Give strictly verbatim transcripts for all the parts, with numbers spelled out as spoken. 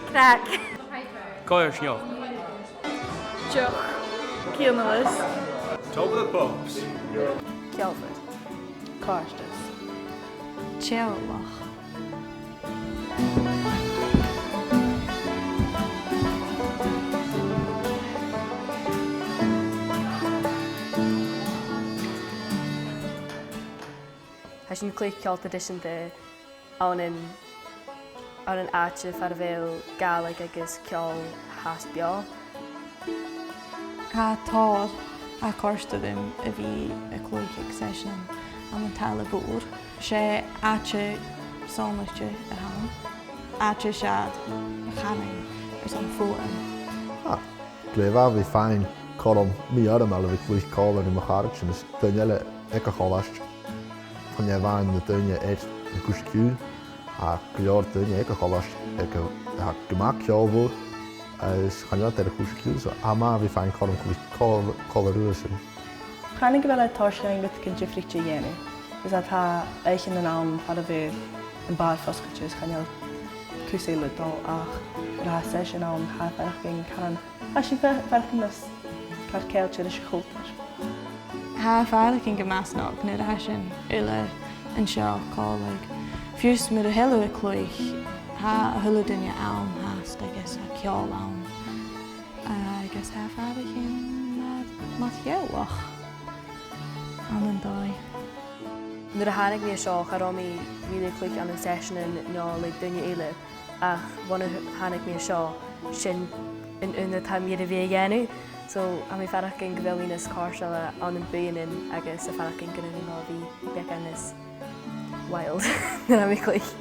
Craic. Coimhearsnachd. Deoch. Cianalas. Tobar a' Phobs. Ceòlmhor. Càirdeas. Teaghlach. Tha sinn a' cluich ceòl traidiseanta ann an, ann an àite far a bheil Gàidhlig agus ceòl fhathast beò. Tha tòrr a' còrdadh rium a bhith a' cluich aig seiseanan ann an talla mhòr. 'S e àite sònraichte a th' ann. Àite 's fheàrr a chanainn airson fuaim. Ah, glè mhath a bhith a' faighinn cothrom mì-fhoirmeil a bhith a' cluich còmhla ri mo charaidean is daoine eile aig a' cholaiste. Chan e a-mhàin na daoine air na cùrsaichean, ach gu leòr daoine aig a' cholaiste aig a, tha gu math ceòlmhor, is chan eil iad air a' chùrsa ciùil, so tha e math a bhith a' faighinn cothrom a' cluich còmh-, còmhla riuthasan. Chanainn gu bheil e toirt dhuinn rudeigin diofraichte a dhèanamh, is tha oidhcheannan ann far a bheil am bàrr fosgailte is chan eil cus eile a' dol, ach nuair a tha seisean ann, tha e a' faireachdainn caran, tha sinn a' fa-, faireachdainn nas, car ceangailte ris a' chultar. Tha e a' faireachdainn gu math snog nuair a tha sinn uile an seo còmhla. Fiù 's mura h-eil thu a' cluich, tha a h-uile duine ann fhathast agus tha ceòl ann. Agus tha e a' faireachdainn mar, mar theaghlach ann an dòigh. Nuair a thàinig mi an seo, cha robh mi really a' cluich ann an seiseanan no le daoine eile, ach bhon a th-, thàinig mi an seo, sin an aon rud a tha mi air a bhith a' dèanamh. So, tha mi a' faireachdainn gu bheil mi nas cofhurtaile ann am buidhnean agus a' faireachdainn gun urrainn dhomh a bhith beagan nas wild nuair a tha mi a' cluich.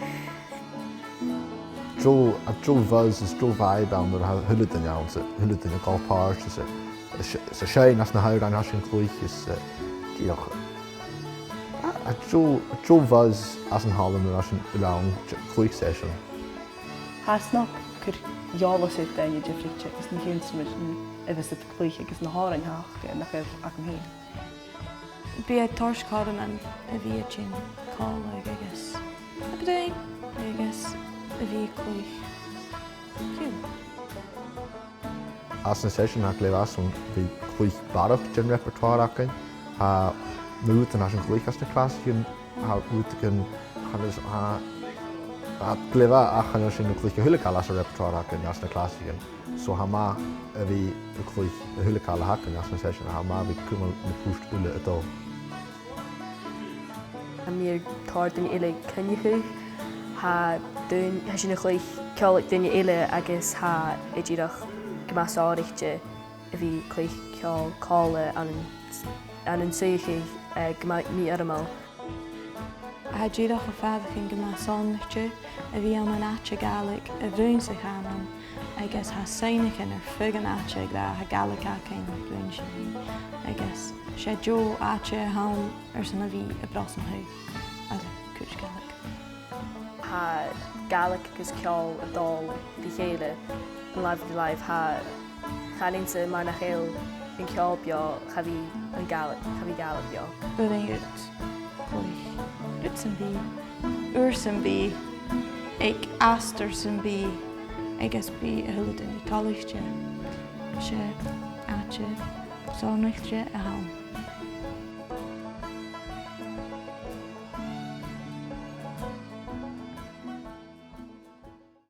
Deagh, a deagh bhuzz is deagh vibe ann nuair a tha a h-uile duine ann, 's a h-uile duine a' gabhail pàirt, is a, is a, is a' seinn anns na h-òrain a tha sinn a' cluich, is, eh, dìreach, a, a deagh, a deagh bhuzz anns an halla nuair a tha sinn uile ann a' cluich seisean. Tha e snog cur eòlas air daoine diofraichte agus na h-ionnsramaidean a bhios iad a' cluich agus na h-òrain a th' aca, nach eil agam fhìn. Bidh e a' toirt cothrom a bhith a' tighinn còmhla agus a' bruidhinn agus a bhith a' cluich ciùil. Anns na seiseanan tha e glè mhath airson a bhith a' cluich barrachd den repertoire againn. Tha na rudan a tha sinn a' cluich anns na clasaichean, tha rudeigin, chan eil, tha, tha e glè mhath ach chan eil sinn a' cluich a h-uile càil às an repertoire againn anns na clasaichean. So tha e math a bhith a' cluich a h-uile càil a th' againn anns na seiseanan, tha e math a bhith a' cumail na puirt uile a' dol. Tha mi air tòrr daoine eile a' coinneachadh, tha daoin-, tha sinn a' cluich ceòl aig daoine eile agus tha e dìreach gu math sònraichte a bhith a' cluich ceòl còmhla ann an, ann an suidheachadh, eh, gu math mì-fhoirmeil. Tha e dìreach a' faireachdainn gu math sònraichte a bhith ann an àite Gàidhlig a' bruidhinn sa chànan, agus tha soidhnichean air feadh an àite ag ràdh tha Gàidhlig againn, bruidhinn sinn, agus 's e deagh àite a th' ann airson a bhith a' brosnachadh air a' chùrsa Gàidhlig. Tha Gàidhlig agus ceòl a' dol ri chèile, an làimh ri làimh, tha, chanainn-sa mar nach eil an ceòl beò, cha bhi an Gàidhlig, cha bhi Gàidhlig beò. Urrainn dhut cluich rud sam bith, uair sam bith, aig astar sam bith, agus bidh a h-uile duine toilichte. 'S e àite sònraichte a th' ann.